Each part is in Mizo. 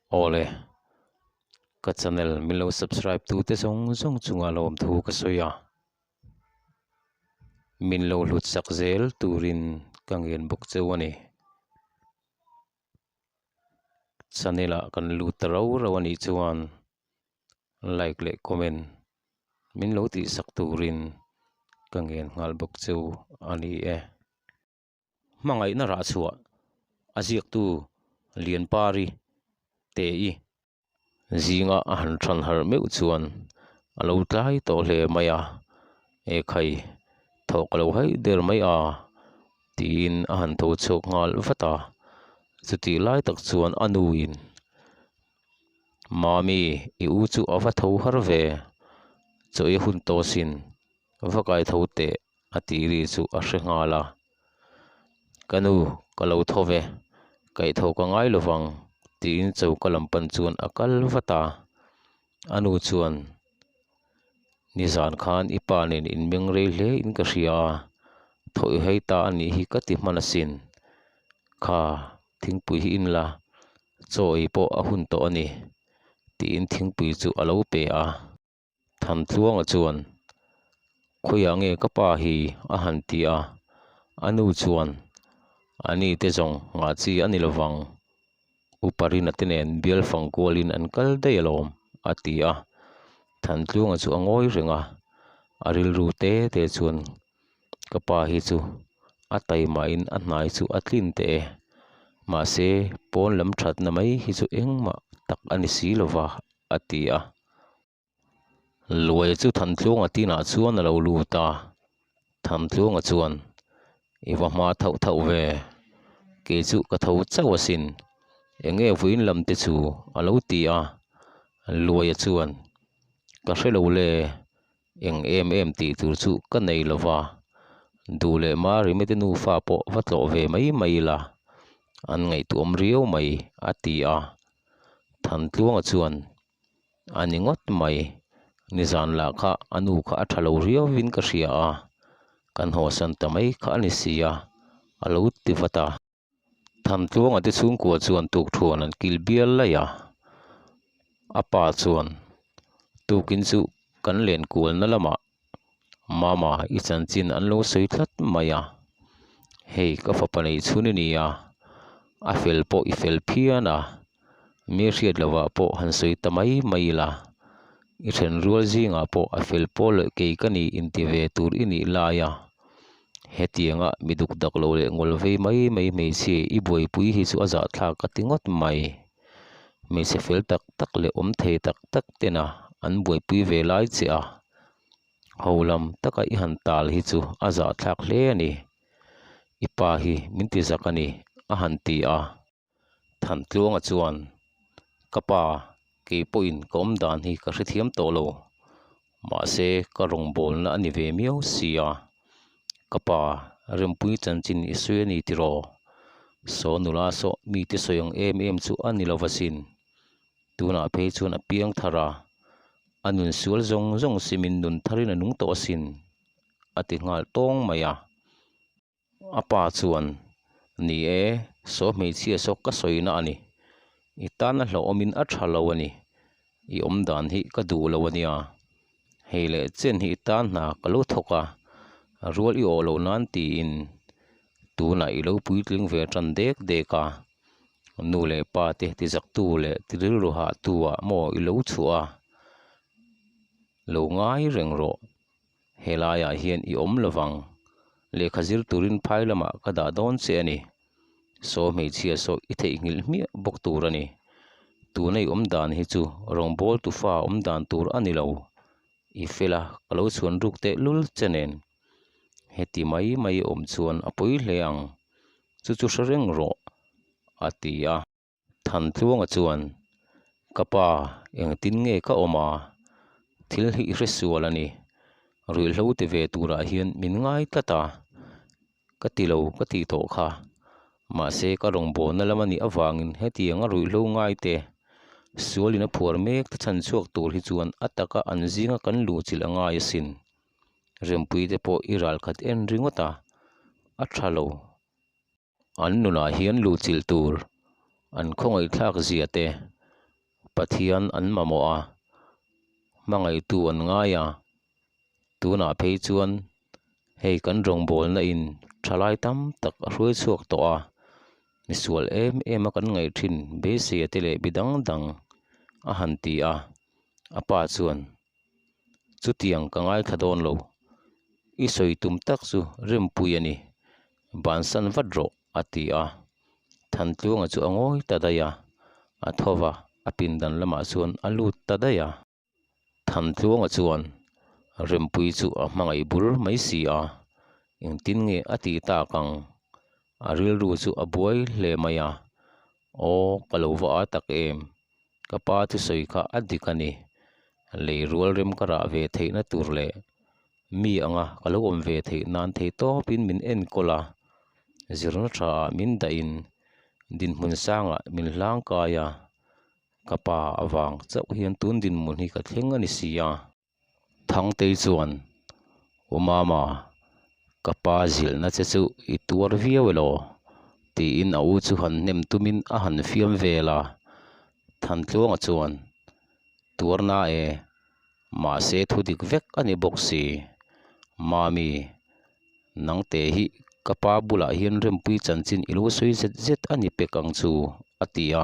Awle, ka channel min lo subscribe tu te zawng zawng chunga lawmthu ka sawi a, min lo hlut sak zel turin ka ngen bawk cheu a ni. Channel ah kan lut ta rau rau a nih chuan like leh comment min lo tih sak turin ka ngen nghal bawk cheu a ni e. Hmangaihna rah chhuah a ziaktu Lianpari Tei zinga a han than harh meuh chuan a lo tlai tawh hle mai a, Ekhai thawk a lo haih der mai a tiin a han tho chhuak nghal vat a, chutih lai tak chuan a nuin Mami i u chu a va tho har ve, chaw i hun tawh sin va kai tho teh a tih ri chu a hre nghal a, Ka nu, ka lo tho ve, kaih tho ka ngai lo vang tiin choka lam pan chuan a kal vat a, a nu chuan Nizan khan i pa nen in meng rei hle in ka hria a, thaw i hei ta a nih hi ka ti hman asin, kha thingpui hi in la, chaw ei pawh a hun tawh a ni tiin thingpui chu a lo pe a. Thantluanga chuan, Khawiah nge ka pa hi? a han ti a. A nu chuan, A ni te zawng nghah chi a ni lovang. Upa Rina te nen bial fang kualin an kal daih alawm, a ti a. Thantluanga chu a ngawi reng a, a rilru te te chuan, Ka pa hi chu a taimahin a hnai chu a tlin teh e. Mahse, pawn lam thatna mai hi chu engmah tak a ni si lova, a ti a. Luaia chu Thantluanga tinah chuan a lo lut a, Thantluanga chuan, I va hma thauh thauh ve, kei chu ka tho chauh asin, eng nge vawiin lam te chu a lo ti a. Luaia chuan, Ka hre lo le, eng em em tih tur chu ka nei lo va, duh leh Marime te nufa pawh va tlawh ve mai mai ila, an ngaihtuahawm riau mai, a ti a. Thantluanga chuan, A ni ngawt mai, nizan lah kha a nu kha a tha lo riauvin ka hria a, kan hawsan ta mai kha a ni si a, a lo ti vat a. Thantluanga te chhungkua chuan tukthuan an kil bial laih a, a pa chuan tukin chu kan len kualna lamah Mama i chanchin an lo sawi tlat mai a, hei ka fapa nei chhun i ni a, a fel pawh i fel phian a, mi hriat lovah pawh han sawi ta mai mai ila, i then rual zingah pawh a fel pawl leh kei ka ni inti ve tur i nih lai a, hetianga mi duk dak lo leh ngawl vei mai mai hmeichhia i buaipui hi chu a zahthlak ka ti ngawt mai. Hmeichhe fel tak tak leh awm thei tak tak tena an buaipui ve lai che a, ho lam taka i han tal hi chu a zahthlak hle a ni. I pa hi min ti zak a ni, a han ti a. Thantluanga chuan, Ka pa, kei pawhin ka awm dan hi ka hrethiam tawh lo. Mahse, ka rawngbawlna a ni ve miau si a. Ka pa, Rempui chanchin i sawi a ni tiraw? Saw nula saw mite sawi ang em em chu a ni lo asin. Tunah phei chuan a piang thar a, a nun sual zawng zawng simin nun tharin a nung tawh asin, a ti nghal tawng mai a. A pa chuan, Ni e, saw hmeichhia saw ka sawina a ni. I tan a hlauhawmin a tha lo a ni. I awm dan hi ka duh lo a nia. Hei leh chen hi i tan hna ka lo thawk a, rual i awh loh nan tiin tunah i lo puitling ve tan dek dek a. Nu leh pa te tizaktu leh ti rilru hahtu ah maw i lo chhuah a, lo ngai reng rawh. Helaiah hian i awm lovang. Lehkha zir turin phai lamah ka dah dawn che a ni. Saw hmeichhia saw i theihnghilh hmiah bawk tur a ni. Tuna i awm dan hi chu rawngbâwl tufa awm dan tur a ni lo. I fel a, ka lo chhuan ruk teh lul che nen. Heti mai mai awm chuan a pawi hle ang. Chu chu hre reng rawh, a ti a. Thantluanga chuan, Ka pa, engtin nge ka awm a? Thil hi i hresual a ni. Ruihhlo ti ve turah hian min ngai tlat a. Ka ti lo ka tih tawh kha. Mahse, ka rawngbawlna lam a nih avangin hetianga ruihhlo ngai te, sualin a phuar mek te chhan chhuak tur hi chuan a taka an zinga kan luhchilh a ngai asin. Rempui te pawh i ralkhat en ringawt a, a tha lo. An nunah hian luhchilh tur an khawngaihthlak zia te, Pathian an mamawh a, hmangaihtu an ngai a, tunah phei chuan hei kan rawngbawlna in thalai tam tak a hruai chhuak tawh a, misual em em a kan ngaih thin beisei a te leh bi dang dang a han ti a, a pa chuan Chutiang ka ngaithla dawn lo. I sawi tum tak chu Rempui a ni. Bansan vat rawh, a ti a. Thantluanga chu a ngawi ta daih a. A tho va, a pindan lamah chuan a lut ta daih a. Thantluanga chuan Rempui chu a hmangaih bur mai si a, engtin nge a tih tak ang? A rilru chu a buai hle mai a. Aw, ka lo va a tak em? Ka pa thusawi kha a dik a ni. Lei rual rem ka rah ve theihna tur leh mi anga ka lo awm ve theih nan thei tawpin min enkawl a, zirna tha ah min dahin dinhmun sangah min hlangkai a, ka pa avang chauh hian tun dinhmun hi ka thleng a ni si a. Thangtei chuan, U Mama, ka pa zilhna che chu i tuar viau elaw? tiin a u chu han hnem tumin a han fiam vel a. Thantluanga chuan, Tuar na e, mahse thu dik vek a ni bawk si. Mami, nangte hi ka pa bulah hian Rempui chanchin i lo sawi zet zet a ni pek ang chu, a ti a.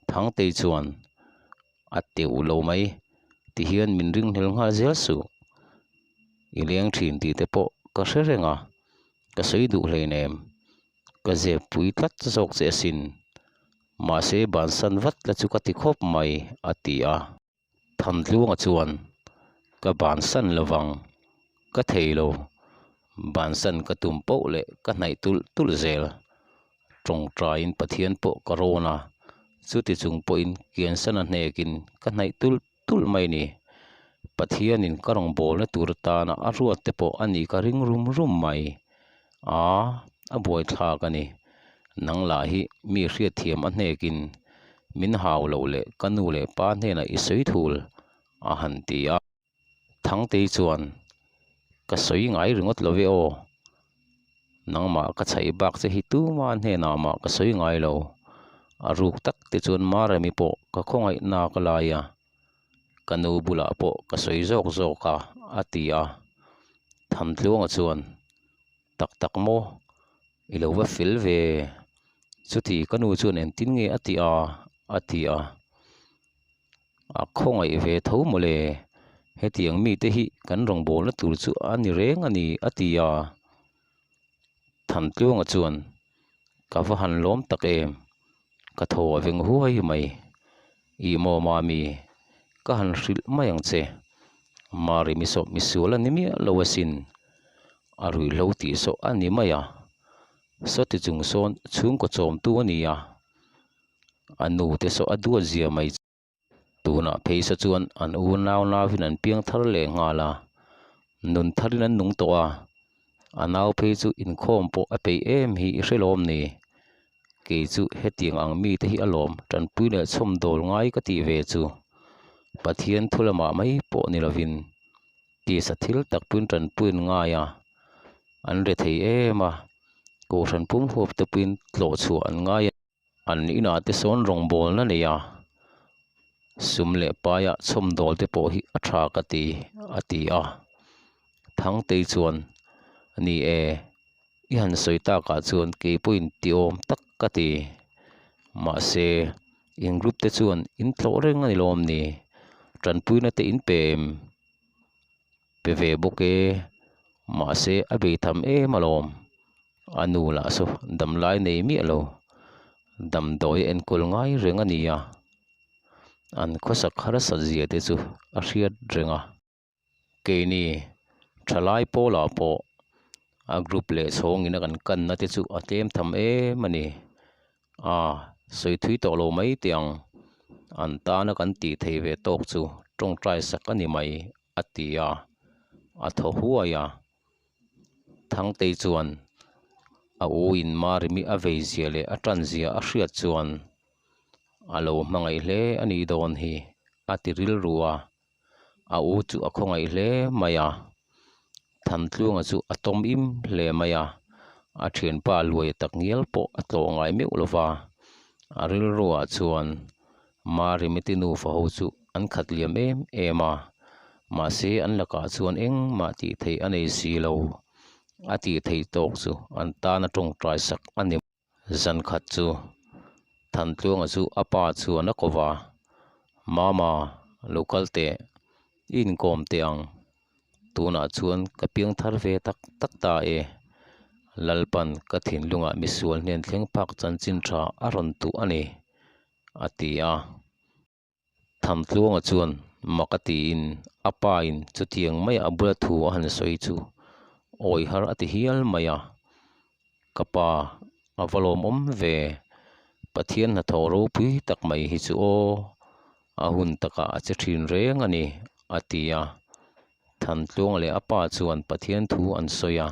Thangtei chuan, A teuh lo mai, ti hian min ringhlel nghal zel suh. I leng thin tih te pawh ka hre reng a, ka sawi duh hleinem. Ka zep pui tlat zawk che asin. Mahse bansan vat la chu ka ti khawp mai, a ti a. Thantluanga chuan, Ka bansan lovang, ka thei lo. Bansan ka tum poh leh ka hnaih tulh tulh zel. Tawngtaiin Pathian pawh ka rawn a, chuti chung pawhin kiansan a hnekin ka hnaih tulh tulh mai ni. Pathianin ka rawngbawlna tur atana a ruat te pawh a nih ka ring rum rum mai. A, a buaithlak a ni. Nang lah hi mi hriatthiam a hnekin min hau loh leh ka nu leh pa hnenah i sawi thul, a han ti a. Thangtei chuan, Ka sawi ngai ringawt lo ve aw. Nangmah ka chhaih bak che hi tuma hnenah mah ka sawi ngai lo. A ruk tak te chuan Maremi pawh ka khawngaih nak a lai a, ka nu bulah pawh ka sawi zawk zawk a, a ti a. Thamtluanga chuan, Tak tak maw? I lo va fel ve. Chuti ka nu chuan engtin nge a tih a? a ti a. A khawngaih ve tho mawle, hetiang mite hi kan rawngbawlna tur chu a ni reng a ni a ti a. Thantluanga chuan, Ka va han lawm tak em, ka thaw a veng huai mai. Ih maw mami, ka han hrilh mai ang che. Mari misawp misual a ni miah lo asin, a ruihhlo tih sawh a ni mai a. Sawti chung sawn chhungkaw chawmtu a ni a. A nu te saw a duat zia mai chu. Tunah phei saw chuan an unau nauin an piang thar leh nghal a, nun tharin an nung tawh a, a nau phei chu inkhawm pawh a peih em hi i hre lawm ni. Kei chu hetiang ang mite hi alawm tanpui leh chhawmdawl ngai ka tih ve chu. Pathian thu lamah mai pawh ni lovin tisa thil tak puiin tanpuiin ngai a, an re thei em a, kohhran pum huap te puiin tlawh chhuah an ngai a. An inah te sawn rawngbawlna nei a, sum leh paia chhawmdawl te pawh hi a tha ka ti, a ti a. Thangtei chuan, Ni e, i han sawi takah chuan kei pawhin tiawm tak ka ti. Mahse, in group te chuan in tlawh reng a ni lawm ni? Tanpuina te in pe em? Pe ve bawk e, mahse a bei tham em alawm. A nu lah saw damlai nei miah lo, damdawi a enkawl ngai reng a ni a, an khawsak harsat zia te chu a hriat reng a. Keini thalai pawlah pawh a group leh chhawngin a kan kanna te chu a tlem tham em a ni. A sawi thui tawh lo mai teh ang, an tana kan tih thei ve tawk chu tawngtai sak a ni mai a ti a, a thaw huai a. Thangtei chuan a u in Marimi a vei zia leh a tan zia a hriat chuan a lo hmangaih hle a nih dawn hi a ti rilru a, a u chu a khawngaih hle mai a, Thantluanga chu a tawm im hle mai a, a thianpa luai tak ngial pawh a tlawh ngai meuh lo va, a rilruah chuan. Marimite nufa ho chu an khat liam em em a, mahse an lakah chuan engmah tih theih a nei si lo. A tih theih tawk chu an tana tawngtai sak a ni. Zan khat chu Thantluanga chu a pa chuan a ko va, Mama, lo kal teh, i inkawm teh ang. Tunah chuan ka piang thar ve tak tak ta e. Lalpan ka thinlungah misual hnen thleng phak chanchin tha a rawn tuh a ni, a ti a. Thamtluanga chuan mak a tiin a pa in chutiang mai a bula thu a han sawi chu awi har a ti hial mai a. Ka pa a va lawmawm ve, Pathian hnathawh ropui tak mai hi chu aw, a hun takah a che thin reng a ni, a ti a. Thantluanga leh a pa chuan Pathian thu an sawi a,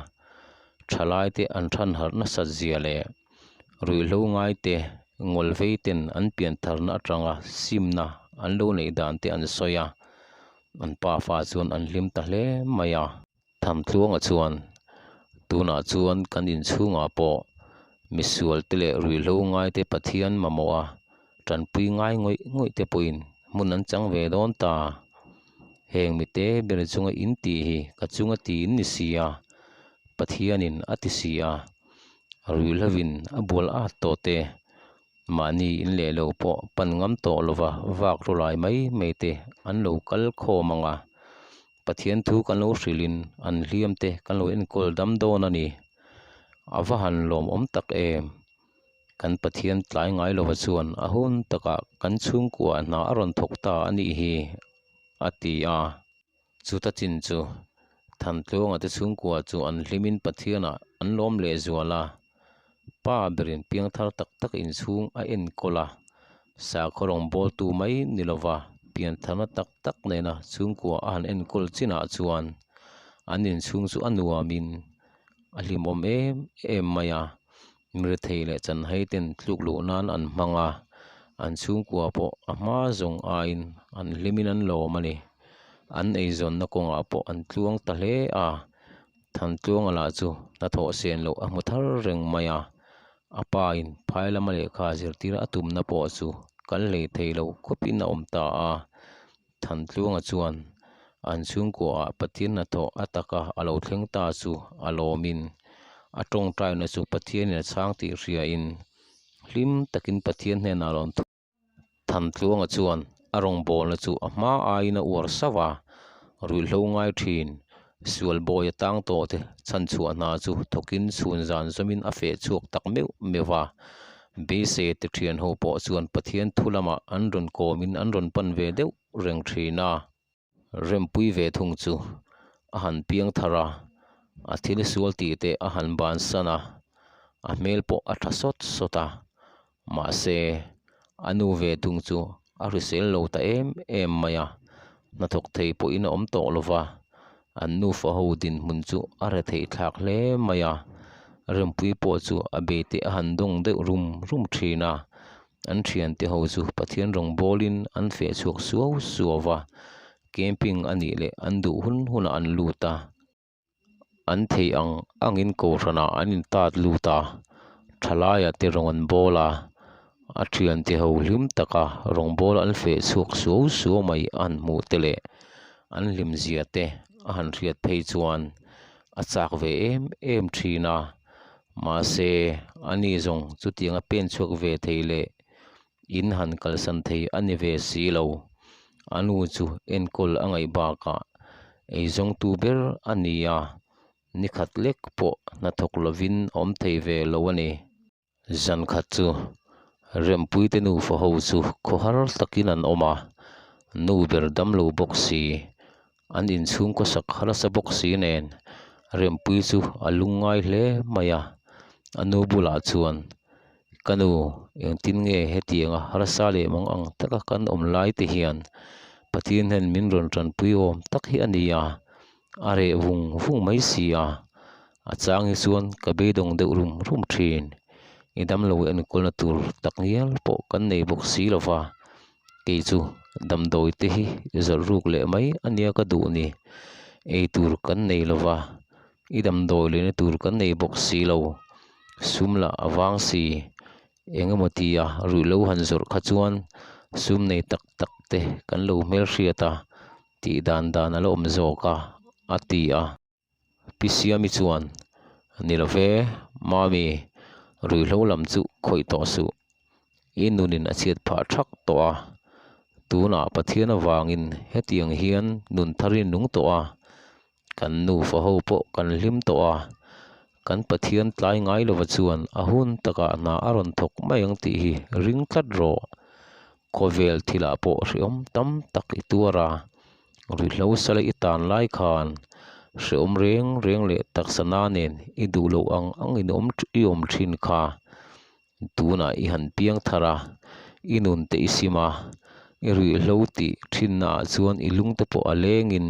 thalaite an thanharh nasat zia leh ruihhlo ngaite ngawlvei ten an piantharna atanga simna an lo neih dan te an sawi a, an pafa chuan an hlim ta hle mai a. Thantluanga chuan, Tunah chuan kan inchhungah pawh misualte leh ruihhlo ngaite Pathian mamawh a tanpui ngai ngawih ngawih te pawhin hmun an chang ve dawn ta. Heng mite ber chunga in tih hi ka chunga ti in ni si a, Pathianin a ti si a, ruihhlovin a bual at tawh te, mahni in leh lo pawh pan ngam tawh lova vak rawlai mai mai te an lo kal khawm ang a, Pathian thu kan lo hrilhin an hliam te kan lo enkawl dam dawn a ni. A va han lawmawm tak em! Kan Pathian tlai ngai lova chuan a hun takah kan chhungkua hna a rawn thawk ta a nih hi, a ti a. Chuta chin chu Thantluanga te chhungkua chu an hlimin Pathianah an lawm leh zual a. Pa berin piangthar tak tak inchhung a enkawl a, sakhaw rawngbawltu mai ni lova piantharna tak tak nena chhungkua a han enkawl chinah chuan an inchhung chu a nuamin a hlimawm em em mai a. Mirethei leh chanhai ten tluk luh nan an hmang a, an chhungkua pawh a hma zawng aiin an hlimin an lawm a ni. An eizawnna kawngah pawh an tluang ta hle a, Thantluanga lah chu hnathawh sen loh a hmu thar reng mai a, a pa in phai lama lehkha zirtir a tumna pawh chu kal hlei thei lo khawpin a awm ta a. Thantluanga chuan an chhungkuaah Pathian hnathawh a taka a lo thleng ta chu a lawmin a tawngtaina chu Pathianin a chhang tih hriain hlim takin Pathian hnenah a rawn thawk. Thantluanga chuan a rawngbawlna chu a hma aiin a uar sauh a, ruihhlo ngai thin, sual bawi a tang tawh te chhanchhuah hna chu thawkin chhun zan zawmin a feh chhuak tak meuh meuh a. Beisei te thian ho pawh chuan Pathian thu lamah an rawn kawmin an rawn pan ve deuh reng thin a. Rempui ve thung chu a han piang thar a, a thil sual tih te a han bansan a, a hmel pawh a tha sawt sawt a, mahse a nu ve thung chu a hrisel lo ta em em mai a, hnathawk thei pawhin a awm tawh lo va, an nufa ho dinhmun chu a retheih thlak hle mai a, Rempui pawh chu a bei te a han dawng deuh rum rum thin a. An thiante ho chu Pathian rawng bawlin an feh chhuak suau suau va, camping a nih leh an duh hun hunah an lut a, an theih ang angin kohhranah an intat lut a, thalaia te rawng an bawl a, a thiante ho hlim taka rawng bawl an feh chhuak suau suau mai a han hmuh te leh an hlimzia te a han hriat phei chuan a chak ve em em thin a. Mahse, ani zawng chutiang a pen chhuak ve thei leh in han kalsan thei a ni ve si lo. A nu chu enkawl a ngaih bakah eizawngtu ber a ni a, ni khat lek pawh hnathawk lovin a awm thei ve lo a ni. Zan khat chu Rempuite nufa ho chu khawhar takin an awm a, nu ber damlo bawk si, An inchhung khawsak harsa bawk si nen Rempuii chu a lungngai hle mai a, a nu bulah chuan, Ka nu, engtin nge hetianga harsa leh mang ang taka kan awm lai te hian Pathian hian min rawn tanpui awm tak hi a ni a, a reh vung vung mai si a, a chang hi chuan ka beidawng deuh rum rum thin, i damlo enkawlna tur takngial pawh kan nei bawk si lo va. Kei chu damdawi te hi zawrh ruk leh mai a nia ka duh ni. Ei tur kan nei lo va, i damdawi lehna tur kan nei bawk si lo. Sum lah a vang si. Eng emaw tia ruihhlo han zawrh kha chuan. Sum nei tak tak te kan lo hmelhriat a, tih dan dan a la awm zawk a, a ti a. Pi Siami chuan, Ni lo ve, Mami, ruihhlo lam chu khawih tawh suh. I nunin a chhiat phah thak tawh a, tunah Pathian avangin hetiang hian nun tharin nung tawh a, kan nufa ho pawh kan hlim tawh a, kan Pathian tlai ngai lova chuan a hun takah hna a rawn thawk mai ang tih hi ring tlat rawh. Khawvel thilah pawh hrehawm tam tak i tuar a, ruihhlo sala i tan lai khan hrehawm reng reng leh taksa na nen i duh loh ang ang in awm i awm thin kha. Tunah i han piang thar a, i nun te i sim a, i ruihhlo tih thinnaah chuan i lung te pawh a lengin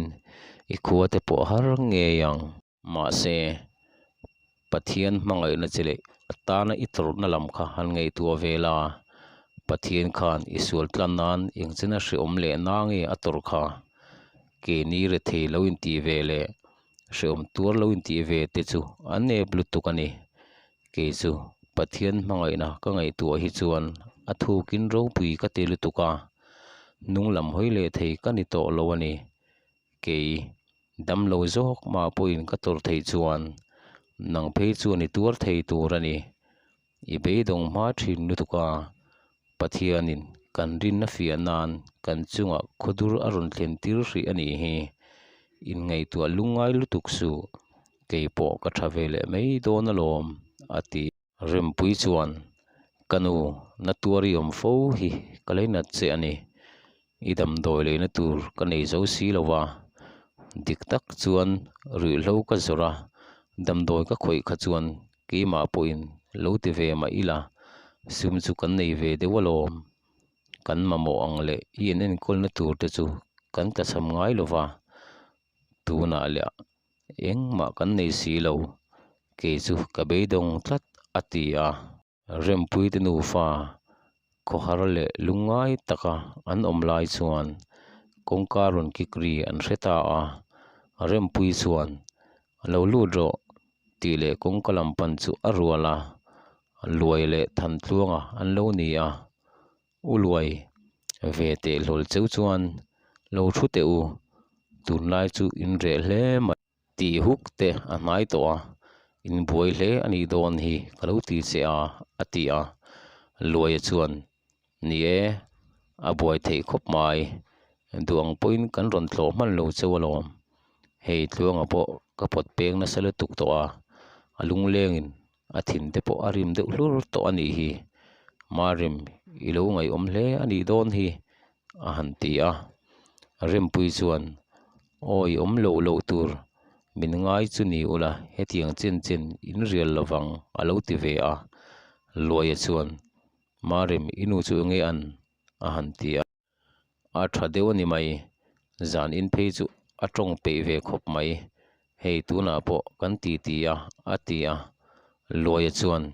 i khua te pawh a har ngei ang. Mahse, Pathian hmangaihna che leh a tana i tawrhna lam kha han ngaihtuah ve la, Pathian khan i sual tlan nan engchena hrehawm leh na nge a tawrh kha? Keini rethei lo intih ve leh hrehawm tuar lo intih ve te chu a nep lutuk a ni. Kei chu Pathian hmangaihna ka ngaihtuah hi chuan a thukin ropui ka ti lutuk a, hnung lam hawi leh thei ka ni tawh lo a ni. Kei damlo zawk mah pawhin ka tawrh theih chuan nang phei chuan i tuar thei tur a ni. I beidawng hma thin lutuk a, Pathianin kan rinna fiah nan kan chungah khawdur a rawn thlen tir hrih a nih hi. Inngaihtuah lungngai lutuk suh. Kei pawh ka tha ve leh mai dawn alawm, a ti. Rempui chuan, Ka nu, na tuar i awm fo hi ka leinat che a ni. I damdawi leina tur ka nei zo si lo va. Dik tak chuan ruihhlo ka zawrh a, damdawi ka khawih kha chuan keimah pawhin lo ti ve mah ila, sum chu kan nei ve deuh alawm. Kan mamawh ang leh i en enkawlna tur te chu kan tlachham ngai lo va. Tunah leh Engmah kan nei si lo, kei chu ka beidawng tlat a ti a. Rempuite nufa khawhar leh lungngai taka an awm lai chuan kawngka rawn kik ri an hre ta a. Rempui chuan, Lo lut rawh tih leh kawngka lam pan chu a rual a, Luai leh Thantluanga an lo ni a. U Luai, ve teh hlawl cheu chuan lo thu teh u, tunlai chu in reh hle mai. Tih huk te a hnai tawh a, in buai hle a nih dawn hi ka lo ti che a, a ti a. Luaia chuan, Ni e, a buai theih khawp mai, duh ang pawhin kan rawn tlawh hman lo cheu alawm. Hei Tluanga pawh ka pawt peng nasa lutuk tawh a, a lunglengin A thin te pawh a rim deuh hlur tawh a nih hi. Marim, i lo ngaihawm hle a nih dawn hi, a han ti a. Rempui chuan, Awi awm loh loh tur, min ngai chu ni ula, hetiang chen chen in rial lovang, a lo ti ve a. Luaia chuan, Marim, i nu chu enge an? a han ti a. A tha deuh a ni mai, zan in phei chu a tawng peih ve khawp mai, hei tunah pawh kan ti ti a a ti a, Luaia chuan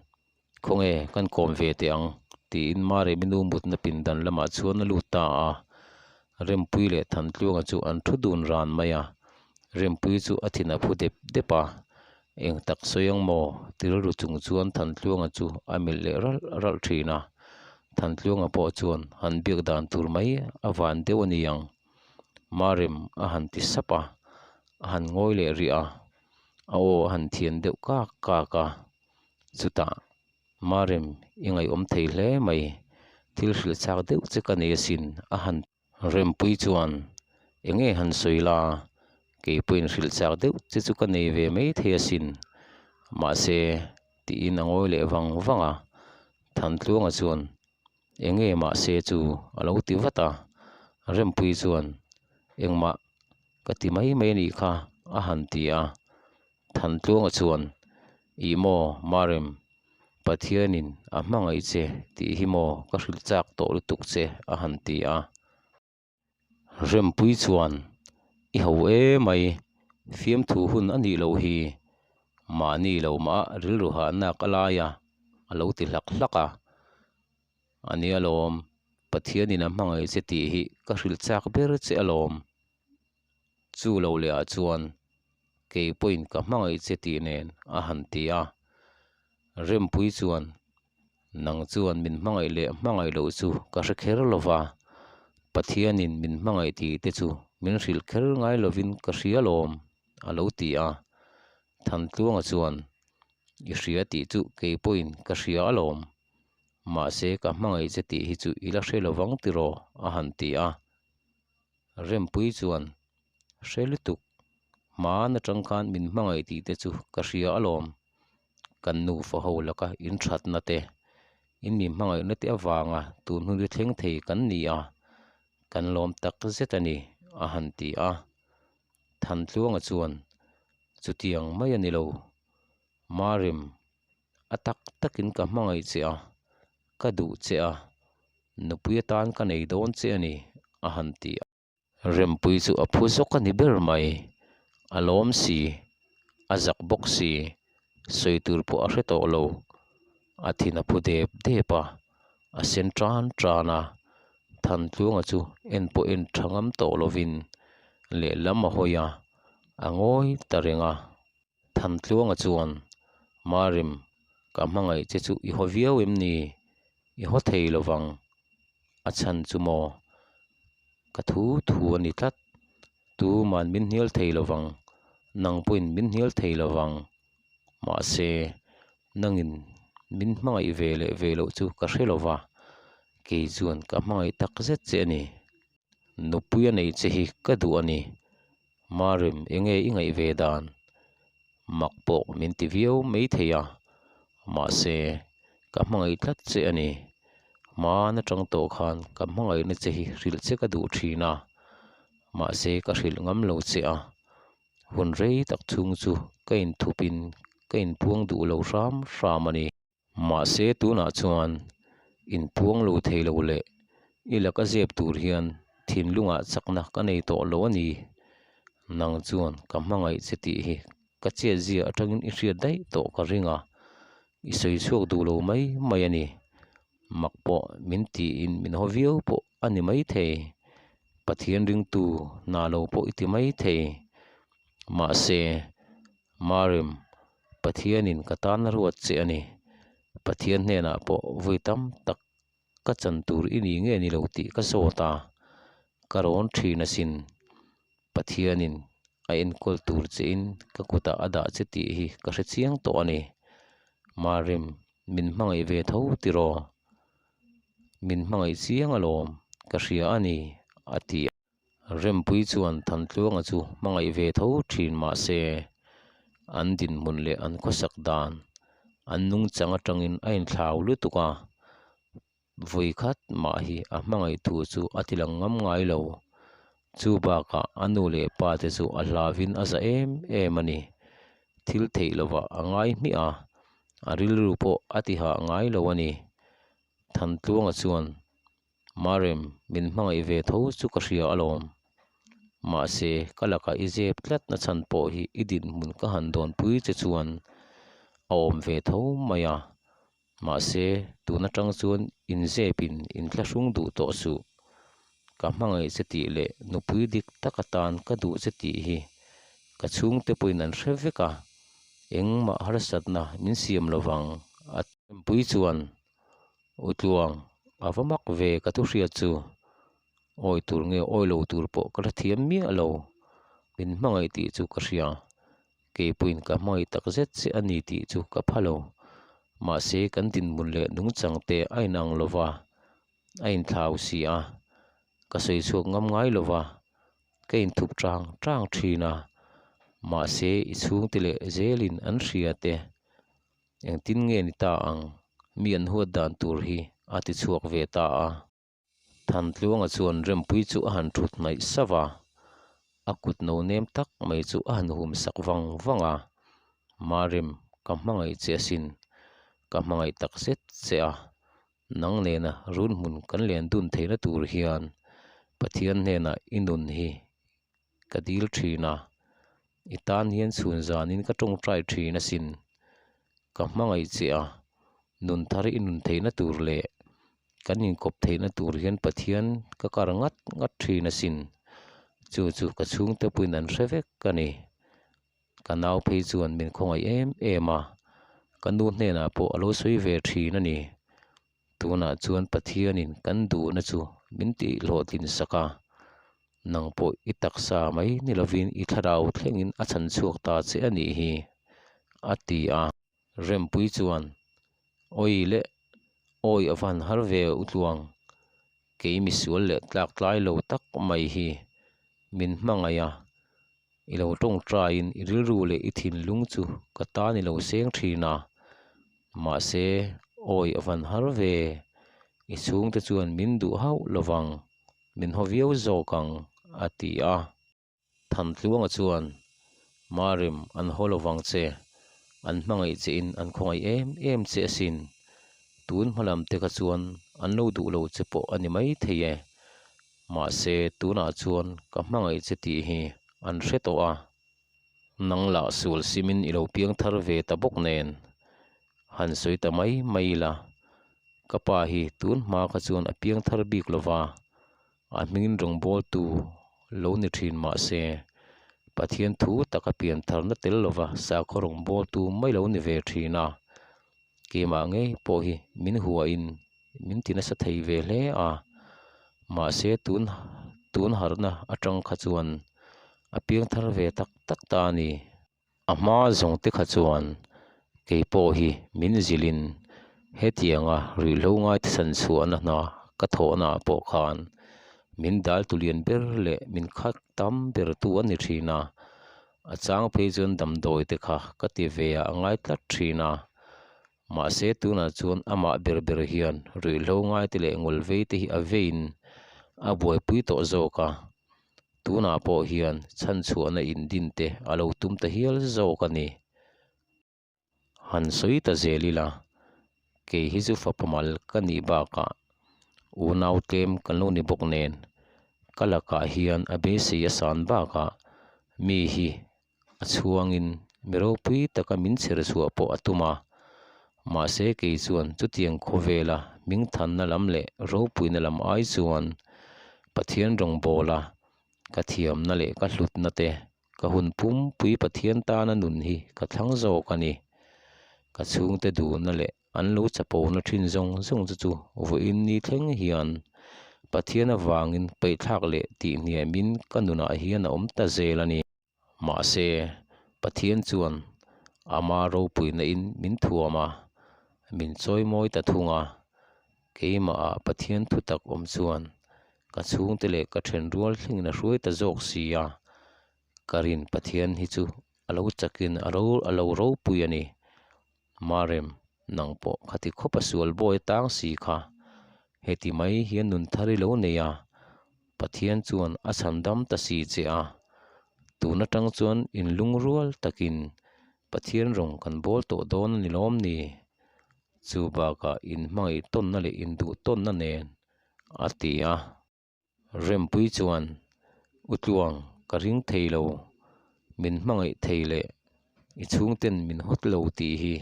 khawnge kan kawm ve teh ang tiin Maremi nu mutna pindan lamah chuan a lut ta a, Rempui leh Thantluanga chu an thu dun ran mai a, Rempui chu a thin a phu dep dep a, eng tak sawi ang maw ti rilru chung chuan Thantluanga chu a melh leh ralh ralh thin a. Thantluanga pawh chuan han biak dan tur mai a van deuh a ni ang. Marem a han ti sap a, a han ngawi leh rih a, a aw a han thian deuh kak kak a. Chutah, Marem i ngaihawm thei hle mai, thil hrilh chak deuh che ka nei asin a han Rempui chuan, Enge han sawi la, kei pawhin hrilh chak deuh che chu ka nei ve mai thei asin. Mahse, tiin a ngawi leh vang vang a. Thantluanga chuan, Enge mahse chu a lo ti vat a. Rempui chuan, Engmah ka ti mai mai a nih kha a han ti a. Thantluanga chuan, Ih maw, Marem, Pathianin a hmangaih che tih hi maw ka hrilh chak tawh lutuk che a han ti a. Rempui chuan, I ho emai, fiamthu hun a nih loh hi, mahni lo mah rilru hahnak a lai a, a lo ti hlak hlak a. A nia lawm, Pathianin a hmangaih che tih hi ka hrilh chak ber che alawm. Chu lo leh ah chuan kei pawhin ka hmangaih che tih nen a han ti a. Rempui chuan, Nang chuan min hmangaih leh hmangaih loh chu ka hre kher lo va. Pathianin min hmangaih tih te chu min hrilh kher ngai lovin ka hria alawm, a lo ti a. Thantluanga chuan, I hria tih chu kei pawhin ka hria alawm. Mahse ka hmangaih che tih hi chu i la hre lovang tiraw? a han ti a. Rempui chuan, Hre lutuk, hmaan atang khan min hmangaih tih te chu ka hria alawm. Kan nufa ho laka inthatna te, in mi hmangaihna te avanga tun hun hi thleng thei kan ni a, kan lawm tak zet a ni, a han ti a. Thantluanga chuan, Chutiang mai a ni lo, Marim, a tak takin ka hmangaih che a, ka duh che a, nupui atan ka nei dawn che a ni, a han ti a. Rempui chu a phu zawk a ni ber mai, a lawm si, a zak bawk si, sawi tur pawh a hre tawh lo, a thin a phu dep dep a, a sen tan tan a, Thantluanga chu en pawh en tha ngam tawh lovin lehlam a hawi a, a ngawi ta reng a. Thantluanga chuan, Marim, ka hmangaih che chu i haw viau em ni? I haw thei lo vang. A chhan chu maw? Ka thu thu a ni tlat. Tuman min hnial thei lo vang, nang pawhin min hnial thei lo vang. Mahse, nangin min hmangaih ve leh ve loh chu ka hre lo va, kei chuan ka hmangaih tak zet che a ni. Nupui a nei che hi ka duh a ni. Marim, enge i ngaih ve dan? Mak pawh min ti viau mai thei a, mahse, ka hmangaih tlat che a ni. Hmaan atang tawh khan ka hmangaihna che hi hrilh che ka duh thin a, mahse ka hrilh ngam lo che a. Hun rei tak chhung chu ka inthupin ka inpuang duh lo hram hram a ni. Mahse tunah chuan inpuang lo thei lo leh i laka zep tur hian thinlungah chakna ka nei tawh lo a ni. Nang chuan ka hmangaih che tih hi ka chiatzia atangin i hriat daih tawh ka ring a, i sawi chhuak duh lo mai mai a ni. Mak pawh min tiin min haw viau pawh a ni mai thei. Pathian ringtu hna lo pawh i ti mai thei. Mahse Marim, Pathianin ka tan a ruat che a ni. Pathian hnenah pawh vawi tam tak ka chan tur i ni nge ni lo tih ka zawt a, ka rawn thin asin. Pathianin a enkawl tur chein ka kutah a dah che tih hi ka hre chiang tawh a ni. Marim, min hmangaih ve tho tiraw? Min hmangaih chiang alawm, ka hria a ni, a ti a. Rempui chuan Thantluanga chu hmangaih ve tho thin mah se, an dinhmun leh an khawsak dan, an nungchang atangin a inthlau lutuk a, vawi khat mah hi a hmangaih thu chu a ti lang ngam ngai lo. Chu bakah a nu leh pa te chu a hlavin a za em em a ni. Thil theih lovah a ngai hmiah a, a rilru pawh a ti hah ngai lo a ni. Thantluanga chuan Marem, min hmangaih ve tho chu ka hria alawm. Mahse, ka lakah i zep tlat na chhan pawh hi i dinhmun ka han dawnpui che chuan a awm ve tho mai a. Mahse, tun atang chuan inzepin inthlahrung duh tawh suh. Ka hmangaih che tih leh nupui dik tak atan ka duh che tih hi ka chhungte pawhin an hre vek a, engmah harsatna min siam lovang a ti. Chuan U Tluang, a va mak ve ka thu hriat chu. Awi tur nge awi lo tur pawh ka hre thiam miah lo. Min hmangaih tih chu ka hria. Keipuiin ka hmangaih tak zet che a ni tih chu ka pha lo. Mahse kan dinhmun leh nungchang te a inang lo va, a inthlau si a. Ka sawi chhuak ngam ngai lo va, ka inthup tang tang thin a. Mahse i chhungte leh zelin an hria te. Engtin nge ni ta ang? Mi an huat dan tur hi a ti chhuak ve ta a. Thantluanga chuan Rempui chu a han thut hnaih sauh a, a kut no nem tak mai chu a han hum sak vang vang a. Marem, ka hmangaih che asin, ka hmangaih tak zet che a, nang nena run hmun kan len dun theihna tur hian Pathian hnenah i nun hi ka dil thin a, i tan hian chhun zanin ka tawngtai thin asin. Ka hmangaih che a, nun thar i nun theihna tur leh kan inkawp theihna tur hian Pathian ka kar ngat ngat thin asin. Chu chu ka chhungte pawhin an hre vek a ni. Ka nau phei chuan min khawngaih em em a, ka nu hnenah pawh a lo sawi ve thin a ni. Tunah chuan Pathianin kan duhna chu min tih hlawhtlin sak a, nang pawh i taksa mai ni lovin i thlarau thlengin a chhan chhuak ta che a nih hi, a ti a. Rempui chuan, Awi le, awi a van har ve u tluang, kei misual leh tlak tlai lo tak mai hi min hmangaih a, I lo tawngtaiin i rilru leh i thinlung chu ka tan i lo seng thin a, mahse awi a van har ve, i chhungte chuan min duh hauh lovang, min haw viau zawk ang, a ti a. Thantluanga chuan, Marem, an haw lovang che, an hmangaih che in an khawngaih em em che asin, tun hma lam te kha chuan an lo duh lo che pawh a ni maithei e, Mahse, tunah chuan ka hmangaih che tih hi an hre tawh a, nang lah sual simin i lo piang thar ve ta bawk nen. Han sawi ta mai mai ila, ka pa hi tun hma kha chuan a piang thar bik lo va, a hmingin rawngbawltu lo ni thin mahse, Pathian thu taka pian tharna tel lova sakhaw rawngbawltu mai lo ni ve thin a. Keimah ngei pawh hi min huahin min ti nasa thei ve hle a, mahse tun tun harhna atang kha chuan a piang thar ve tak tak ta a ni. A hma zawng te kha chuan kei pawh hi min zilhin hetianga ruihhlo ngaithsan chhuahna hna ka thawhna ah pawh khan min dal tu lian ber leh min khat tam ber tu a ni thin a. A chang phei chuan damdawi te kha ka ti ve ah a ngai tlat thin a, mahse tunah chuan amah ber ber hian ruihhlo ngai te leh ngul vei te hi a veiin a buaipui tawh zawk a, tunah pawh hian chhanchhuahna indin te a lo tum ta hial zawk a ni. Han sawi ta zel ila, kei hi chu fapa mal ka nih bakah unau tlem kan lo ni bawk nen, ka lakah hian a beisei a san bakah mi hi a chhuangin mi ropui taka min chher chhuah pawh a tum a, mahse kei chuan chutiang khawvela hmingthanna lam leh ropuina lam ai chuan Pathian rawngbawla ka thiamna leh ka hlutna te Ka hun pumpui Pathian tana nun hi ka thlang zawk a ni. Ka chhungte duhna leh an lo chapona thin zawng zawng chu chu vawiin ni thleng hian Pathian avangin paihthlak leh tihhniamin ka nunah hian a awm ta zel a ni. Mahse, Pathian chuan ama ropuina in min thuam a, min chawimawi ta thung a. Keimahah Pathian thutak awm chuan Ka chhungte leh ka then rual thlengin a hruai ta zawk si a, ka rin Pathian hi chu a lo chakin a ro a lo ropui a ni. Marem, nang pawh khati khawp a sual bawi tang si kha, heti mai hian nun thar i lo nei a, Pathian chuan a chhan dam ta si che a, tun atang chuan inlungrual takin Pathian rawng kan bawl tawh dawn a ni lawm ni? Chu bakah inhmangaih tawnna leh induh tawnna nen a ti a. Rempui chuan, U Tluang, ka ring thei lo, min hmangaih thei leh i chhungten min hawt lo tih hi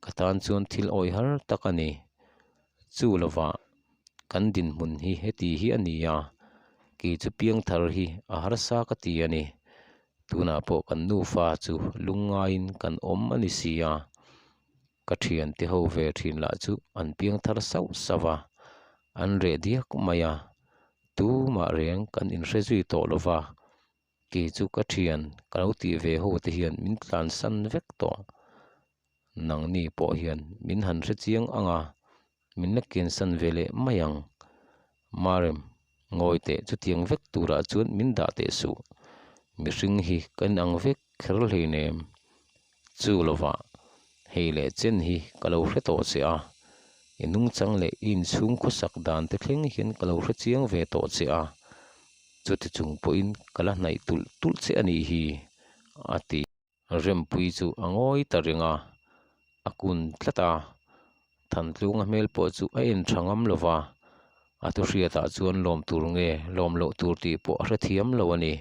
ka tan chuan thil awih har tak a ni. Chu lovah kan dinhmun hi heti hi a ni a, kei chu piangthar hi a harsa ka ti a ni. Tunah pawh kan nufa chu lungngaiin kan awm a ni si a. Ka thiante ho ve thin lah chu an piang thar sauh sauh a, an reh diak mai a, tumah reng kan inhre zui tawh lo va, kei chu ka thian ka lo tih ve ho te hian min tlansan vek tawh. Nangni pawh hian min han hre chiang ang a, min la kiansan ve leh mai ang. Marem, ngawi teh chutiang vek turah chuan min dah teh suh. Mihring hi kan inang vek kher hleinem. Chu lovah, hei leh chen hi ka lo hre tawh che a, i nungchang leh i inchhung khawsak dan te thleng hian ka lo hre chiang ve tawh che a, chuti chung pawhin ka la hnaih tulh tulh che a nih hi, a ti. Rempui chu a ngawi ta reng a, a kun tlat a, Thantlunga hmel pawh chu a en tha ngam lo va, a thuhriatah chuan lawm tur nge lawm loh tur tih pawh a hrethiam lo a ni.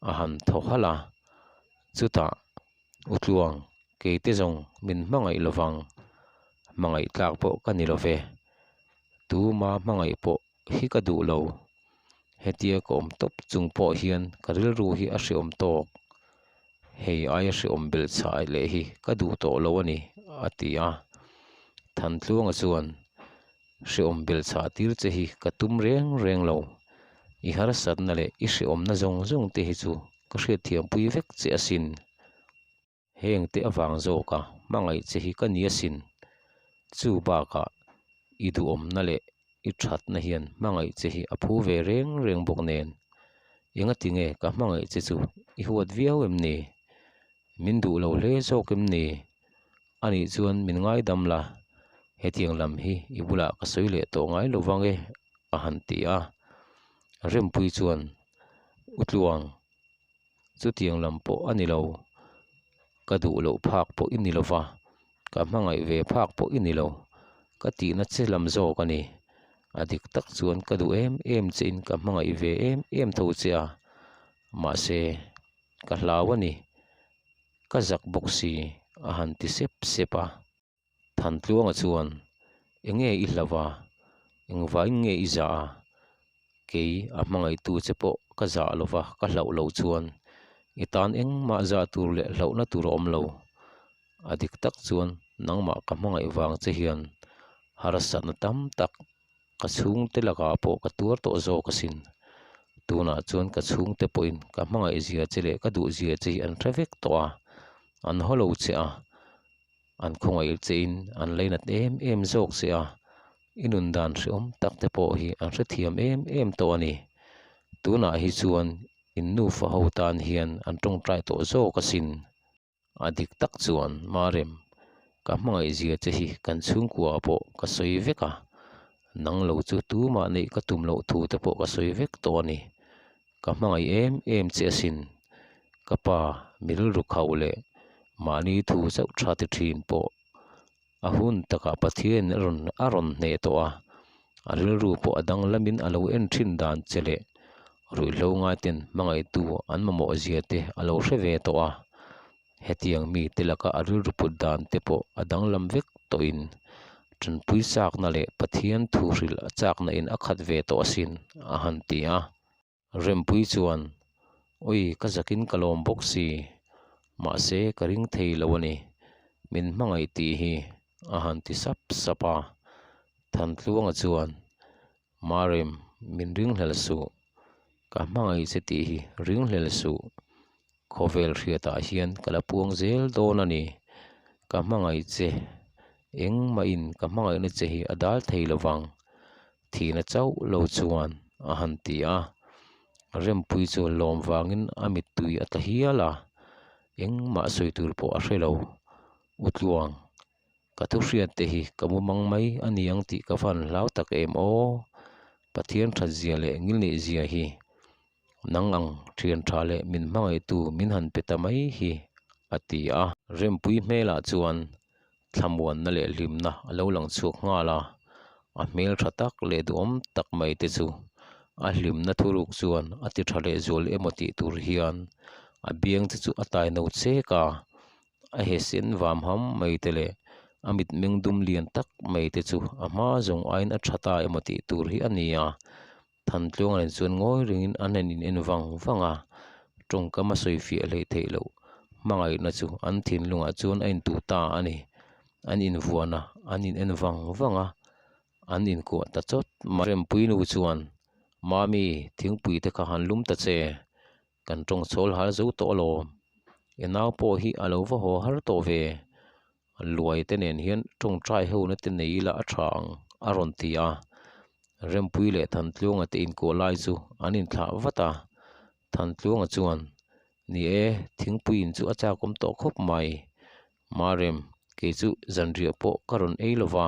A han thaw halh a, chutah U Tluang, keite zawng min hmangaih lo vang, hmangaih tlak pawh ka ni lo ve, tuma hmangaih pawh hi ka duh lo. Hetia ka awm tawp chung pawh hian ka rilru hi a hreawm tawk. Hei aia hreawm belh chhah leh hi ka duh tawh lo a ni, a ti a. Thantluanga chuan, Hreawm belchhah tir che hi ka tum reng reng lo. I harsatna leh i hreawmna zawng zawng te hi chu ka hriatthiampui vek che asin. Heng te avang zawka hmangaih che hi ka ni asin. Chu bakah i duhawmna leh i thatna hian hmangaih che hi a phu ve reng reng bawk nen. Engati nge ka hmangaih che chu i huat viau em ni? Min duh lo hle zawk em ni? Anih chuan min ngaidam la, hetiang lam hi i bulah ka sawi leh tawh ngai lo vang e, a han ti a. Rempui chuan, U Tluang, chutiang lam pawh a ni lo, ka duh loh phak pawh i ni lo va, ka hmangaih ve phak pawh i ni lo, ka tihna che lam zawk a ni. A dik tak chuan ka duh em em chein ka hmangaih ve em em tho che a, mahse ka hlau a ni. Ka zak bawk si, a han ti sep sep a. Thantluanga chuan, Enge i hlauh a? Engvain nge i zah a? Kei a hmangaihtu che pawh ka zah lo va, ka hlauh loh chuan i tan engmah zah tur leh hlauhna tur a awm lo. A dik tak chuan nangmah ka hmangaih vang che hian harsatna tam tak Ka chhungte lakah pawh ka tuar tawh zawk asin. Tunah chuan ka chhungte pawhin ka hmangaih zia che leh ka duh zia che hi an hre vek tawh a, an haw lo che a, an khawngaih chein an lainat em em zawk che a, i nun dan hrehawm tak te pawh hi an hrethiam em em tawh a ni. Tunah hi chuan in nufa ho tan hian an tawngtai tawh zawk asin. A dik tak chuan Marem, ka hmangaih zia che hi kan chhungkua pawh ka sawi vek a, nang lo chu tumah neih ka tum loh thu te pawh ka sawi vek tawh a ni. Ka hmangaih em em che asin, ka pa mi rilru khauh leh mahni thu chauh tha ti thin pawh a hun takah Pathianin a rawn a rawn hneh tawh a, a rilru pawh a danglamin a lo en thin dan che leh ruihhlo ngaiten hmangaihtu an mamawh zia te a lo hre ve tawh a, hetiang mite laka a rilru put dan te pawh a danglam vek tawhin tanpui chakna leh Pathian thu hrilh chakna in a khat ve tawh asin a han ti a. Rempui chuan, Ui, ka zakin ka lawm bawk si, mahse ka ring thei lo a ni, min hmangaih tih hi, a han ti sap sap a. Thantluanga chuan, Marem, min ringhlel suh, ka hmangaih che tih hi ringhlel suh, khawvel hriatah hian ka la puang zel dawn a ni, ka hmangaih che, engmahin ka hmangaihna che hi a dal thei lo vang, Thihna chauh lo chuan a han ti a, Rempui chu lawm vangin a mittui a tla hial a, engmah sawi tur pawh a hre lo. U Tluang, ka thu hriat te hi ka mu mang mai a ni ang tih ka van hlau tak em aw? Pathian that zia leh ngilneih zia hi nang ang thian tha leh min hmangaihtu min han pe ta mai hi, a ti a. Rempui hmelah chuan thlamuanna leh hlimna a lo lang chhuak nghal a, a hmel tha tak leh duhawm tak mai te chu a hlimna thuruk chuan a ti tha leh zual emaw tih tur hian a biang te chu a tai no chek a, a he sen vam ham mai te leh a mitmeng dum lian tak mai te chu a hma zawng aiin a tha ta emaw tih tur hi a ni a. Thantluanga nen chuan ngawi rengin an han in en vang vang a, tawngkam a sawi fiah hleih theih loh hmangaihna chu an thinlungah chuan a intuh ta a ni. An invuan a, an in en vang vang a, an inkuah ta chawt mai. Rempui nu chuan, Mami, thingpui te kha han lum ta che, kan tawng chhawl hal zo tawh alawm. I nau pawh hi a lo va haw har tawh ve, Luai te nen hian tawngtai ho na te nei ila a tha ang a rawn ti a, Rempui leh Thantluanga te inkuah lai chu an inthlah vat a, Thantluanga chuan, Ni e, thingpui in chu a chakawm tawh khawp mai, Marem, kei chu zanriah pawh ka rawn ei lova,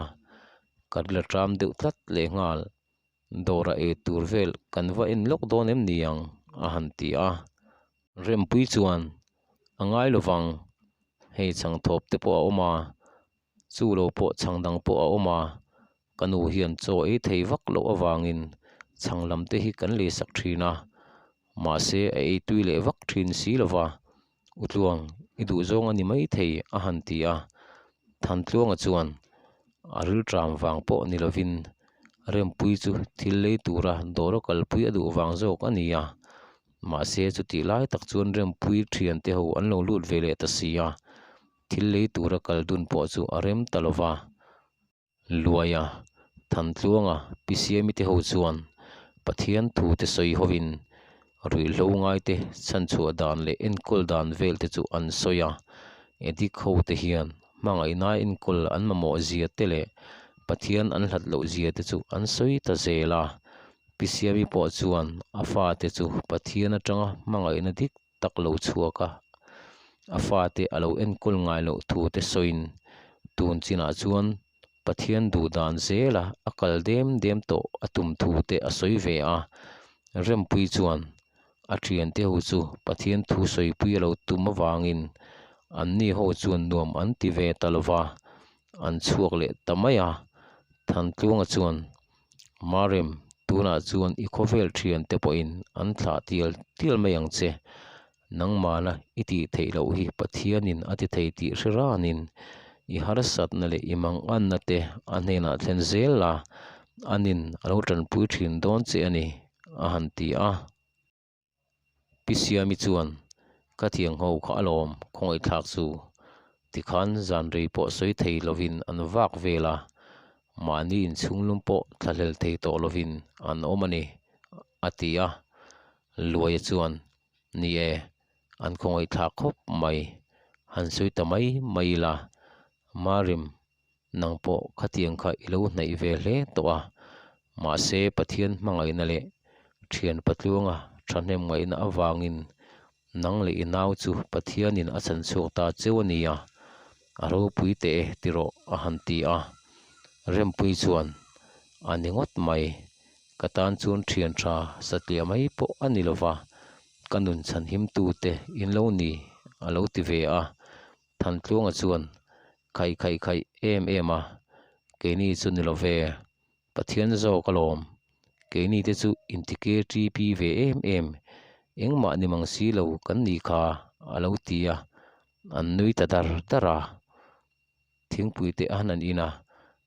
ka la tram deuh tlat lehnghal, dawrah ei tur vel kan va en lawk dawn em ni ang a han ti a, Rempui chuan a ngai lovang, hei chhang thawp te pawh a awm a, chu lo pawh chhang dang pawh a awm a, ka nu hian chaw ei thei vak loh avangin chhang lam te hi kan lei sak thin a, mahse a ei tui leh vak thin si lova, Utluang i duh zawng a ni maithei a han ti a, Thantluanga chuan a rilṭam vang pawh ni lovin Rempui chu thil lei tura dawr a kalpui a duh vang zawk a ni a, mahse chutih lai tak chuan Rempui thiante ho an lo lut ve leh ta si a, thil lei tura kal dun pawh chu a rem ta lova. Luaia, Thantluanga Pi Siami te ho chuan Pathian thu te sawi hovin ruihhlo ngaite chhanchhuah dan leh enkawl dan vel te chu an sawi a. Edik ho te hian hmangaihna enkawl an mamawh zia te leh Pathian an hlat loh zia te chu an sawi ta zel a. Pi Siami pawh chuan a fate chu Pathian atanga hmangaihna dik tak lo chhuak a, a fate a lo enkawl ngai loh thu te sawiin tun chinah chuan Pathian duh dan zela a kal dem dem tawh a tum thu te a sawi ve a. Rempui chuan a thiante ho chu Pathian thu sawipui a lo tum avangin anni ho chuan nuam an ti ve ta lo va, an chhuak leh ta mai a. Thantluanga chuan Marem, tunah chuan i khawvel thiante pawhin an thlah tial tial mai ang che. Nangmahna i tih theih loh hi Pathianin a ti thei tih hre ranin i harsatna leh i manganna te a hnenah thlen zel la, anin a lo tanpui thin dawn che a ni, a han ti a. Pi Siami chuan, Ka thiang ho kha alawm, khawngaihthlak chu. Tikhan zan rei pawh sawi thei lovin an vak vel a, mahni inchhunglum pawh thlahlel thei tawh lovin an awm a ni, a ti a. Luaia chuan, Ni e, an khawngaihthlak khawp mai, han sawi ta mai mai ila, Marim, nang pawh khatiang kha i lo hnaih ve hle tawh a, mahse Pathian hmangaihna leh thian patluanga thahnem ngaihna avangin nang leh i nau chu Pathianin a chhan chhuak ta cheu a nia, a ropui teh e tiraw a han ti a. Rempui chuan, A ni ngawt mai, ka tan chuan thian tha satliah mai pawh a ni lova, ka nun chhanhimtute in lo ni a lo ti ve a. Thantluanga chuan, Khaih khaih khaih em em a, keini chu ni lo ve, Pathian zawk alawm, keini te chu inti KTP ve em em, engmah ni mang si lo kan nih kha a lo ti a, an nui ta dar dar a. Thingpui te a han an in a,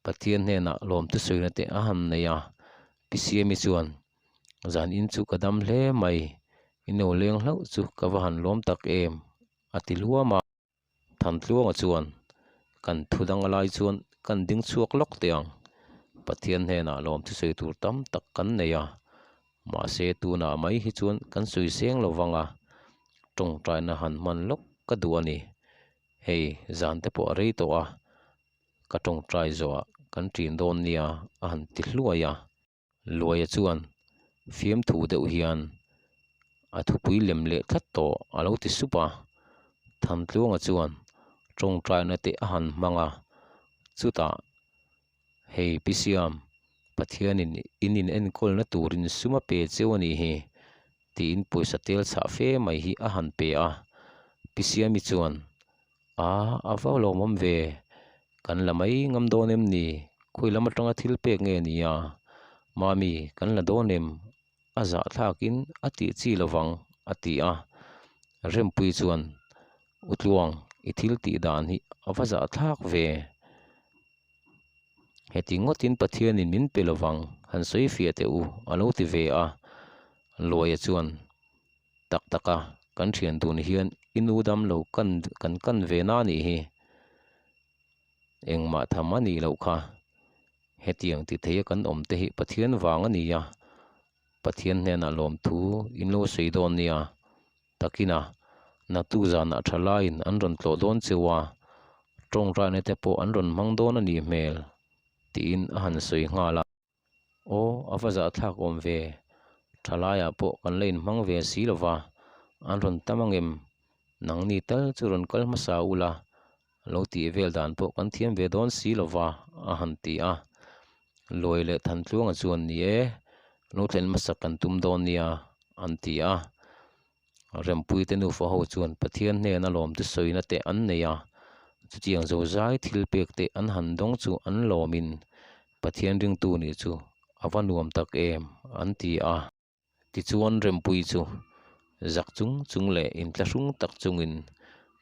Pathian hnenah lawmte sawina te a han nei a, Pi Siami chuan, Zan in chu ka dam hle mai, i no leng hlauh chu ka va han lawm tak em, a ti luam a. Thantluanga chuan, Kan thu dang a lai chuan kan ding chhuak lawk teh ang. Pathian hnenah lawm thusawi tur tam tak kan nei a, mahse tunah mai hi chuan kan sawi seng lo vang a, tawngtaina han hman lawk ka duh a ni. Hei, zan te pawh a rei tawh a, ka tawngtai zawhah kan ṭin dawn nia a han ti hluai a. Luaia chuan fiamthu deuh hian a thupui lem leh tlat tawh a lo ti sup a, Thantluanga chuan tawngtaina te a han hmang a, chutah hei Pi Siam, Pathianin in in enkawlna turin sum a pe cheu a nih hi tiin pawisa tel chhah fe mai hi a han pe a, Pi Siami chuan A, a va lawmawm ve. Kan la mai ngam dawn em ni? Khawi lam atanga thil pek nge ni a? Mami, kan la dawn em? A zahthlakin a tih chi lovang, a ti a. Rempui chuan, U Tluang, i thil tih dan hi a va zahthlak ve. Heti ngawtin Pathianin min pe lovang, han sawi fiah teh u, a lo ti ve a. Luaia chuan, Tak tak a, kan thian dun hian i nu dam lo kan kan kan ve na nih hi. Engmah tham a nih loh kha. Hetiang ti thei a kan awm te hi Pathian vang a ni a, Pathian hnenah lawmthu in lo sawi dawn nia. Takin a, naktuk zanah tha laiin an rawn tlawh dawn cheu a, tawngtaina te pawh an rawn hmang dawn a nih hmel, tiin a han sawi nghal a. Aw, a va zahthlak awm ve. Thalaiah pawh kan la inhmang ve si lo va, an rawn tam ang em? Nangni tal chu rawn kal hmasa ula, lo tih vel dan pawh kan thiam ve dawn si lo va, a han ti a. Luai leh Thantluanga chuan ni e, lo thlen hmasak kan tum dawn nia, an ti a. Rempuite nufa ho chuan Pathian hnena lawmte sawina te an nei a, chutiang zozai thil pek te an han dawng chu an lawmin Pathian ringtu nih chu a va nuam tak em an ti a. Tichuan Rempui chu zak chung chung leh inthlahrung tak chungin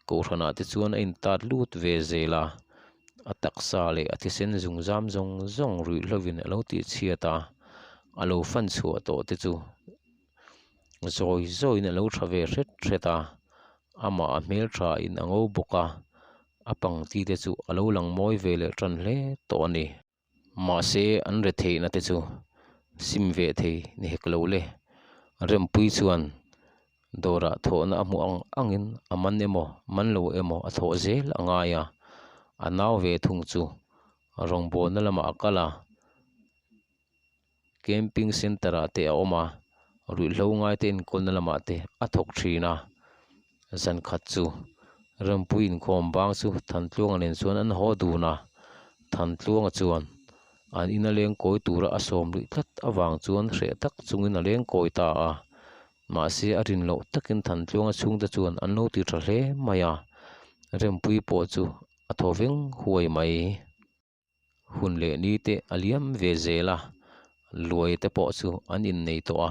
Kohhranah te chuan a intat lut ve zel a, a taksa leh a thisen zungzam zawng zawng ruihhlovin a lo tihchhiat a, a lo fan chhuah tawh te chu Zawi zawiin a lo tha ve hret hret a, amah a hmeltha in a ngo bawk a, a pangti te chu a lo lang mawi ve leh tan hle tawh a ni. Mahse an retheihna te chu sim ve thei ni hek lo le. Rempui chuan dawrah thawhna a hmuh ang angin a man emaw man lo emaw a thawh zel a ngai a, a nau ve thung chu rawngbawlna lamah a kal a. Camping center ah te a awm a, ruihhlo ngai te enkawlna lamah te a thawk thin a, zan khat chu Rempui inkhawm bang chu Thantluanga nen chuan an haw dun a, Thantluanga chuan an ina leng kawi tura a sawm luih tlat avang chuan hreh tak chungin a leng kawi ta a, mahse a rin loh takin Thantluanga chhungte chuan an lo ti tha hle mai a, Rempui pawh chu a thaw veng huai mai. Hun leh ni te a liam ve zel a, luai te pawh chu an innei tawh a,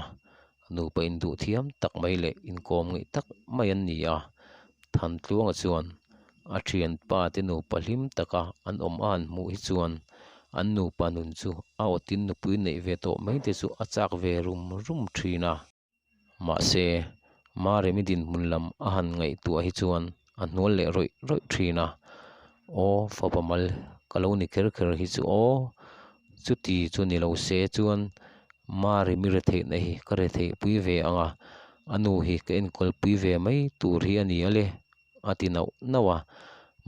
nupa induh thiam tak mai leh inkawm ngeih tak mai an ni a. Thantluanga chuan a thianpa te nupa hlim taka an awm a han hmuh hi chuan an nupa nun chu a awtin nupui neih ve tawh mai te chu a chak ve rum rum thin a. Mahse, Maremi dinhmun lam a han ngaihtuah hi chuan a hnual leh rawih rawih thin a, Aw fapa mal ka lo ni kher kher hi chu aw, chuti chu ni lo se chuan Maremi retheihna hi ka retheihpui ve ang a, a nu hi ka enkawlpui ve mai tur hi a ni a le, a ti nauh nauh a,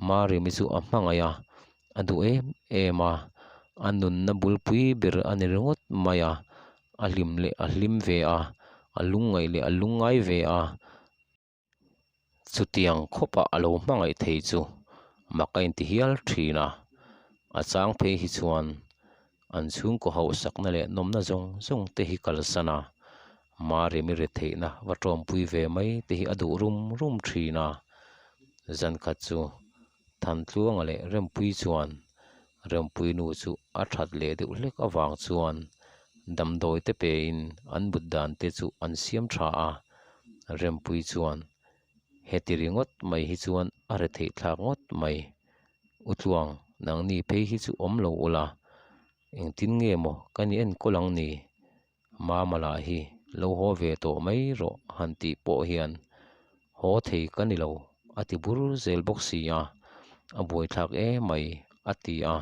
Maremi chu a hmangaih a, a duh em em a, a nunna bulpui ber a ni ringawt mai a, a hlim leh a hlim ve a, a lungngaih leh a lungngai ve a, chutiang khawpah a lo hmangaih thei chu mak a inti hial thin a, a chang phei hi chuan an chhungkaw hauhsakna leh nawmna zawng zawng te hi kalsan a, Maremi retheihna va tawmpui ve mai te hi a duh rum rum thin a, zankhat chu Thantluanga leh Rempui chuan Rempui nu chu a that leh deuh hlek avang chuan damdawi te pein an but dan te chu an siam tha a, Rempui chuan heti ringawt mai hi chuan a retheih thlak ngawt mai. Utluang, nangni phei hi chu awm lo ula, engtin nge maw ka ni enkawl ang ni? Mama lah hi lo haw ve tawh mai rawh han tih pawh hian haw thei ka ni lo a ti bur zel bawk si a, a buaithlak em mai a ti a.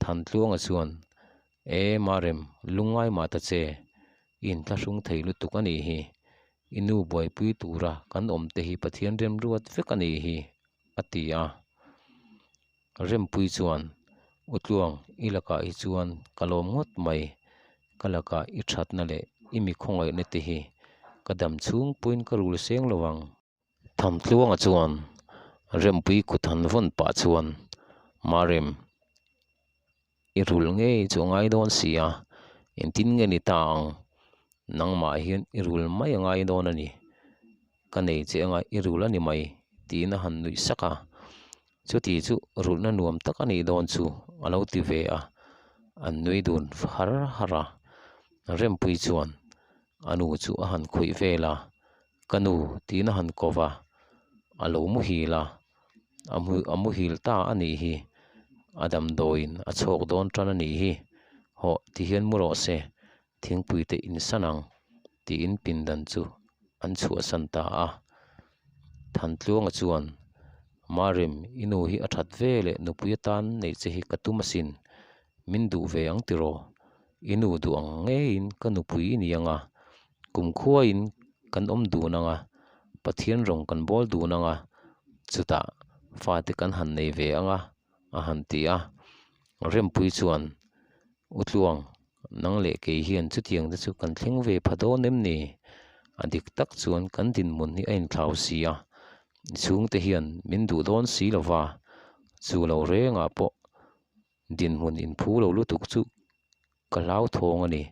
Thantluanga chuan, E Marem, lungngai mah ta che, i inthlahrung thei lutuk a nih hi, i nu buaipui tura kan awm te hi Pathian remruat vek a nih hi a ti a. Rempui chuan, U Tluang, i lakah hi chuan ka lawm ngawt mai. Ka lakah i thatna leh i mi khawngaihna te hi ka dam chhung pawhin ka rul seng lo ang. Thamtluanga chuan Rempui kut han vawn pah chuan, Marem, i rul ngei chu a ngai dawn si a, engtin nge ni ta ang? Nangmah hian i rul mai a ngai dawn a ni. Ka nei che anga i rul a ni mai, tiin a han nuih sak a. Chuti chu rulhna nuam tak a nih dawn chu a lo ti ve a, an nui dun har har a. Rempui chuan a nu chu a han khawih vel a, Ka nu tiin a han ko va, a lo muhil a, a muhil ta a nih hi, a damdawiin a chhawk dawn tan a nih hi, hawh tihian mu rawh se, thingpui te insan ang tiin pindan chu an chhuahsan ta a. Thantluanga chuan, Marim, i nu hi a that ve leh nupui atan neih che hi ka tum asin, min duh ve ang tiraw? I nu duh ang ngeiin ka nupui i ni ang a, kumkhuain kan awm dun ang a, Pathian rawng kan bawl dun ang a, chutah fate kan han nei ve ang a, a han ti a. Rempui chuan, U Tluang, nang leh kei hian chutiang te chu kan thleng ve pha dawn em ni? A dik tak chuan kan dinhmun hi a inthlau si a, i chhungte hian min duh dawn si lo va, chu lo rengah pawh dinhmun inphu lo lutuk chu ka hlauthawng a ni.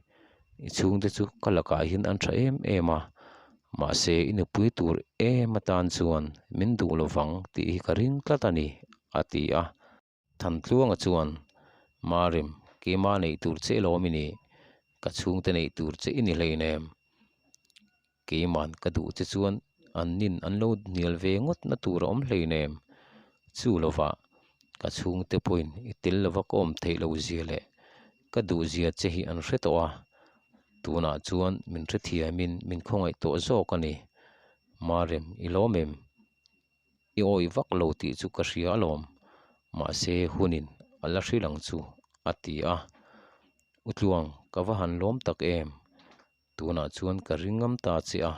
I chhungte chu ka lakah hian an tha em em a, mahse i nupui tur em atan chuan min duh lovang tih hi ka ring tlat a ni, a ti a. Thantluanga chuan, Marim, keimah neih tur che lawm i nih, ka chhungte neih tur che i ni hleinem. Keiman ka duh che chuan an nin an lo hnial ve ngawt na tur a awm hleinem. Chu lovah ka chhungte pawhin i tel lova ka awm theih loh zia leh ka duh zia che hi an hre tawh a, tunah chuan min hrethiamin min khawngaih tawh zawk a ni. Marem, i lawm em? I awih vak lo tih chu ka hria alawm, mahse hunin a la hrilh ang chu, a ti a. U Tluang, ka va han lawm tak em? Tunah chuan ka ring ngam ta che a,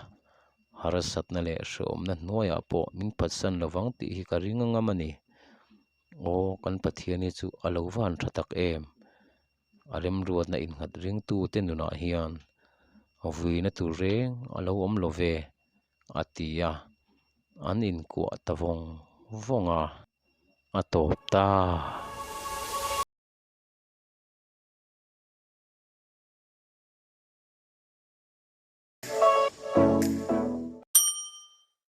harsatna leh hrehawmna hnuaiah pawh min phatsan lovang tih hi ka ring ngam a ni. Aw, kan Pathian hi chu a lo va han tha tak em? A remruatna innghat ringtute nunah hian vuina tur reng a lo awm lo ve, a ti a, an inkuah ta vawng vawng a. A tawp ta.